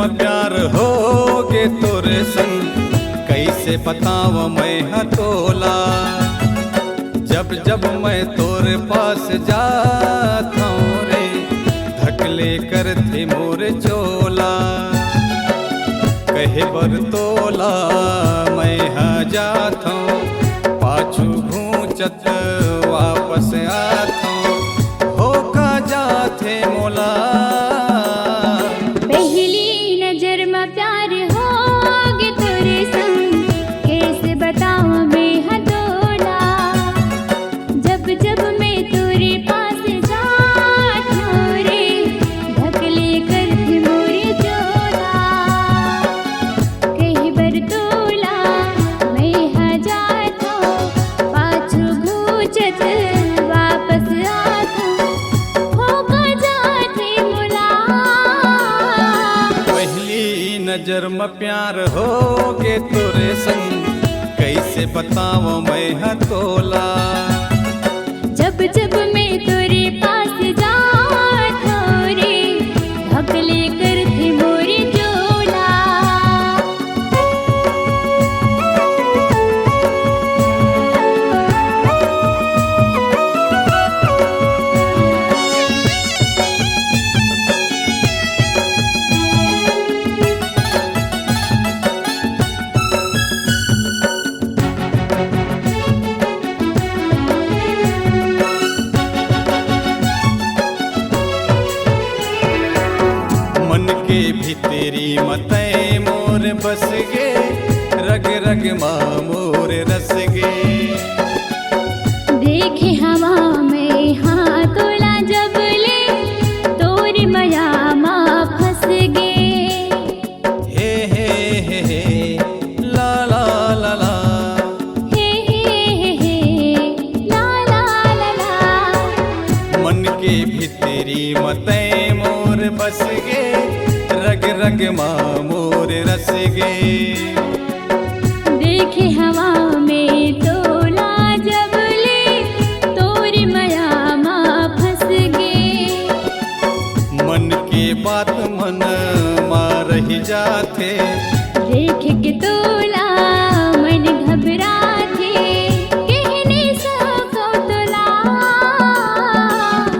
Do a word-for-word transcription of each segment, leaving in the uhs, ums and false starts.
प्यार होगे तोरे संग, कइसे बतावं मैं ह तोला। जब जब मैं तोरे पास जाथंव रे, धकले करथे मोर चोला। कहे बर तोला मैं ह जाथंव, पाछू घूंचत वापस आथंव, होका जाथे मोला। पहली नजर म प्यार होगे तोरे संग, कइसे बतावं मैं ह तोला। जब जब मैं तोरे पास जाथंव रे, धकले करथे मोर चोला। कहे बर तोला मैं ह जाथंव, पाछू घूंचत वापस आथंव, होका जाथे मोला। पहली नजर म प्यार होगे तोरे संग, कइसे बतावं मैं ह तोला। जब जब मैं तोरे पास जाथंव रे, धकले करथे मोर चोला। मन के भीतरी म तैं मोर बस गे, रग रग म मोर रस गे। देखे हवंव मैं ह तोला जब ले, तोर मया म फंस गे। हे हे हे हे, ला ला ला ला। हे हे हे हे, ला ला ला ला। मन के भीतरी म तैं मोर बस गे, रग रग म मोर रस गे। देखे हवंव मैं तोला जब ले, तोर मया म फंस गे। मन के बात मन म रहि जाथे। देख के तोला मन घबराथे, कहि नइ सकंव तोला।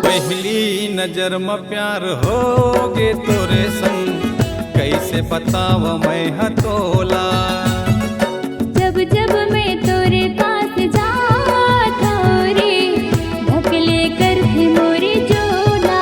पहली नजर म प्यार होगे तोरे संग, कइसे बतावं मैं ह तोला। जब जब मैं तोरे पास जाथंव रे, धकले करथे मोर चोला।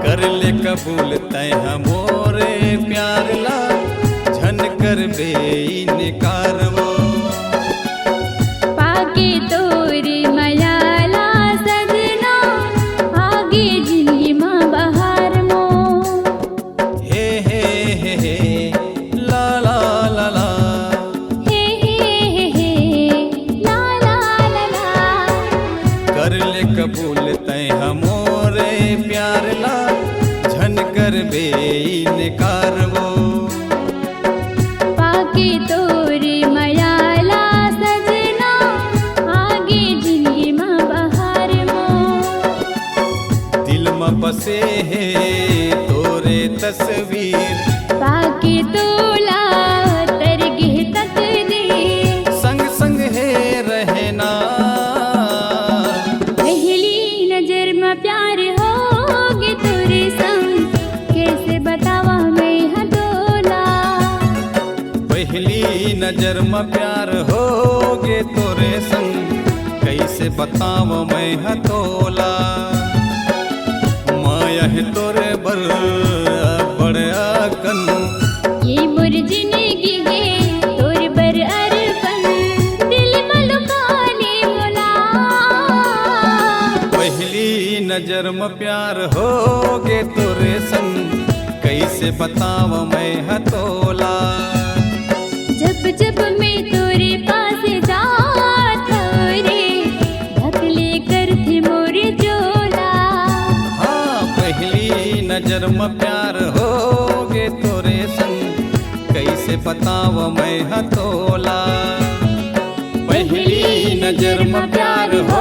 कर ले कबूल तैं ह मोरे प्यार ला, झन करबे इनकार वो। पाके तोर मया ला सजना, आगे जिनगी म बहार मो। हे हे हे हे, ला ला ला ला। हे हे हे हे, ला ला ला ला। कर ले कबूल तैं ह मोरे प्यार ला, झन करबे इनकार वो। पाके तोर मया ला सजना, आगे जिनगी म बहार मो। दिल म बसे हे तोरे तस्वीर। पाके तोला तर गे तकदीर। संग संग हे रहना। पहली नजर म प्यार होगे तोरे संग, कइसे बतावं मैं ह तोला। पहली नजर म प्यार होगे तोरे संग, कइसे बतावं मैं ह तोला। माया हे तोरे बर अब्बड़ अकन। ये मोर जिनगी हे तोर बर अरपन, दिल म लुका ले मोला। पहली नजर म प्यार होगे तोरे संग, कइसे बतावं मैं ह तोला। जब नजर म प्यार हो गे तोरे संग, कैसे बताव मैं ह तोला। पहली नजर म प्यार हो